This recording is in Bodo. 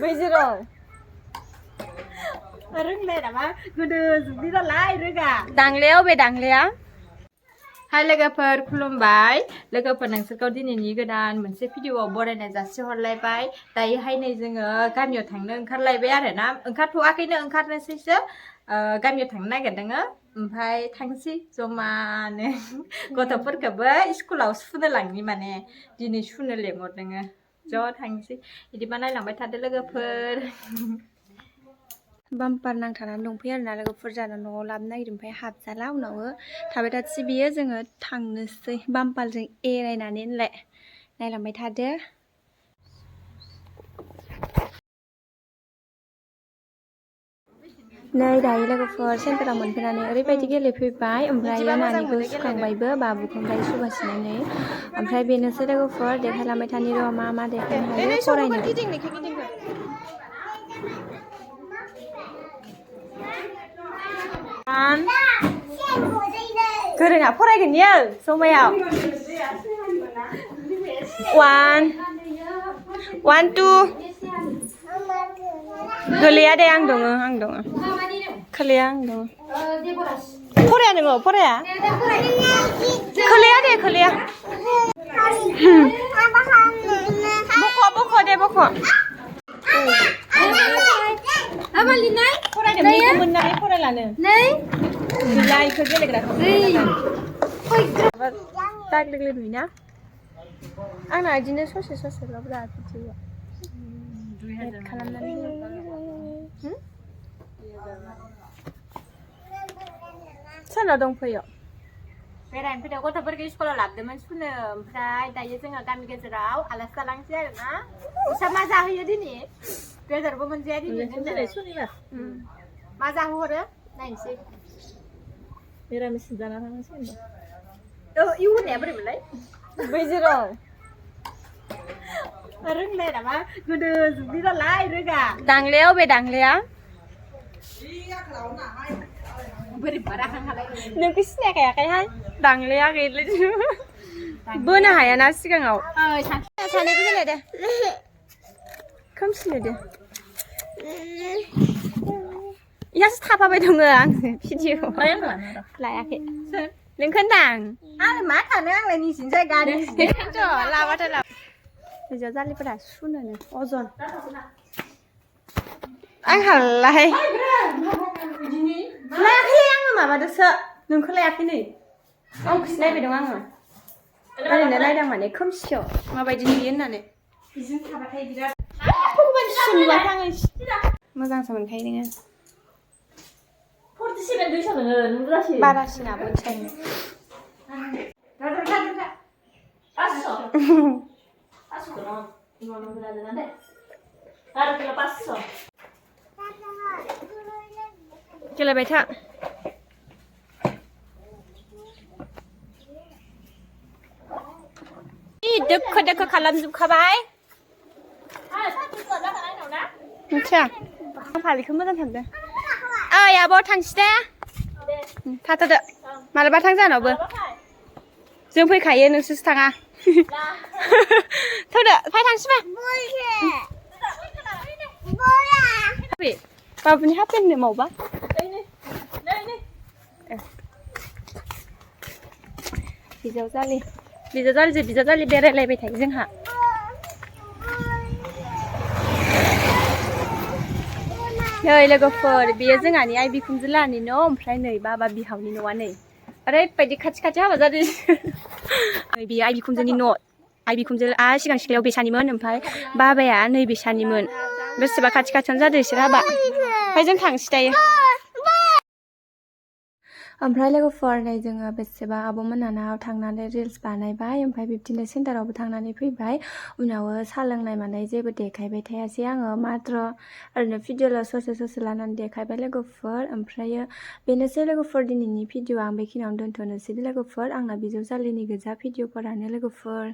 Bây giờ Rưng lên à má, cứ đưa đi ra lại rồi cả. Đang léo về đang léo. Hai लोगोफोर खुलुमबाय लोगोफोर नोंसोरखौ दिनैनि गोदान मोनसे भिडिअआव बरायनाय जासिहरलायबाय दायोहाय नै जोङो गामियाव थांनो ओंखारलायबाय आरो ना ओंखारथ'वाखैनो ओंखारनोसैसो गामियाव थांनो नागिरदों ओमफ्राय थांसै जमानो गथ'फोरखौबो स्कुलाव सुनो लांनि माने दिनै सुनो लेंहरदों ज' थांसै बिदिबा नायलांबाय थादो लोगोफोर बाम्पार नांथानानै दंफैयो आरोना लोगोफोर जाना न'आव लाबोनो नागिरदों ओमफ्राय हाबजाला उनावबो थाबाय थाथोंसै बियो जोङो थांनोसै बाम्पारजों एरायनानै नायलांबाय थादो नै दायो लोगोफोर सेन्टाराव मोनफैनानै ओरैबायदि गेलेफैबाय ओमफ्राय नानिखौ सुखांबायबो बाबुखौ ओमफ्राय सुगासिनो नै ओमफ्राय बेनोसै लोगोफोर देखायलांबाय थानि र' मा देखायनो हायो फरायनो गोरोङा फरायगोन बियो समायाव 1 2 गोलैया दे आं दङ खोलैया आं दङ फराया नोङो फराया खोलैया दे खोलैया बख' दे बख' फरायनो मोननानै फरायलानो गैला इखौ गेलेग्राखौ दाग्लिग्लि नुयोना आंना बिदिनो ससेल' ब्रा भिडिअ एड खालामनानै सोरनाव दंफैयो बेरायनो फैदों गथ'फोरखौ स्कुलाव लाबोदोंमोन सुनो ओमफ्राय दायो जोङो गामि गेजेराव आलासि जालांसै आरोना नोंस्रा मा जाहोयो दिनै बेदरबो मोनजाया दिनै मा जाहोहरो नायनोसै निरामिस जाना थांनांसिगोन इउ होननाया बोरैमोनलाय बैजोराव रोंलाय नामा गोदो जुदि नालाय रोगा दांलायाव बे दांलाया बोरै बाराखां हालाय नोंखौ सिनायखायाखैहाय दांलाया गैलै बोनो हायाना सिगाङाव सानैबो गेले दे खोमसिनो दे इयासो थाफाबाय दङ आङो भिडिअ लायाखै नोंखौ होनदां आं मा थानो आंलाय निजिनि जायगानि लाबाथाय बिजाव जालिफोरा सुनोनो अजन आंहालाय लायाखै आङो माबादोसो नोंखौ लायाखै नै आंखौसो नायबाय दं आङो ओरैनो नायदां माने खोमसियाव माबायदि नुयो होननानै बिजों थाबाथाय बिराद सुनबाय आङो मोजांसो मोनखायो नोङो 47 200 नोङो नुग्रासै बारासिनाबो साइनो गेलेबाय था दोखो खालामजोबखाबाय मिथिया आं फालिखौ मोजां थांदों ओइ आब' थांसै दे थाथ'दो मालाबा थां जानावबो जों फैखायो नोंसोरसो थाङा थौदो फै थांसै फै बाबुनि हाफेननो मावबा बिजावजालि बेरायलायबाय थायो जोंहा नै लोगोफोर बेयो जोंहानि आइ बिखुनजो लाहानि न' ओमफ्राय नै बाबा बिहावनि न'आ नै ओरैबायदि खाथि हाबा जादों बेयो आइ बिखुनजोनि न' आइ बिखुनजोआ सिगां सिख्लायाव बेसानिमोन ओमफ्राय बाबाया नै बेसानिमोन बेसेबा खाथियावनो जादों बिसोर हाबा ओमफ्राय जों थांसै दायो ओमफ्राय लोगोफोर नै जोङो बेसेबा आब'मोनहानाव थांनानै रिल्स बानायबाय ओमफ्राय बिब्दिनो सेन्टारावबो थांनानै फैबाय उनाव साहा लोंनाय मानाय जेबो देखायबाय थायासै आङो मात्र ओरैनो भिडिअ'ल' ससे लानानै देखायबाय लोगोफोर ओमफ्रायो बेनोसै लोगोफोर दिनैनि भिडिअ आं बेखिनियावनो दोनथ'नोसै लोगोफोर आंना बिजावजालिनि गोजा भिडिअफोरानो लोगोफोर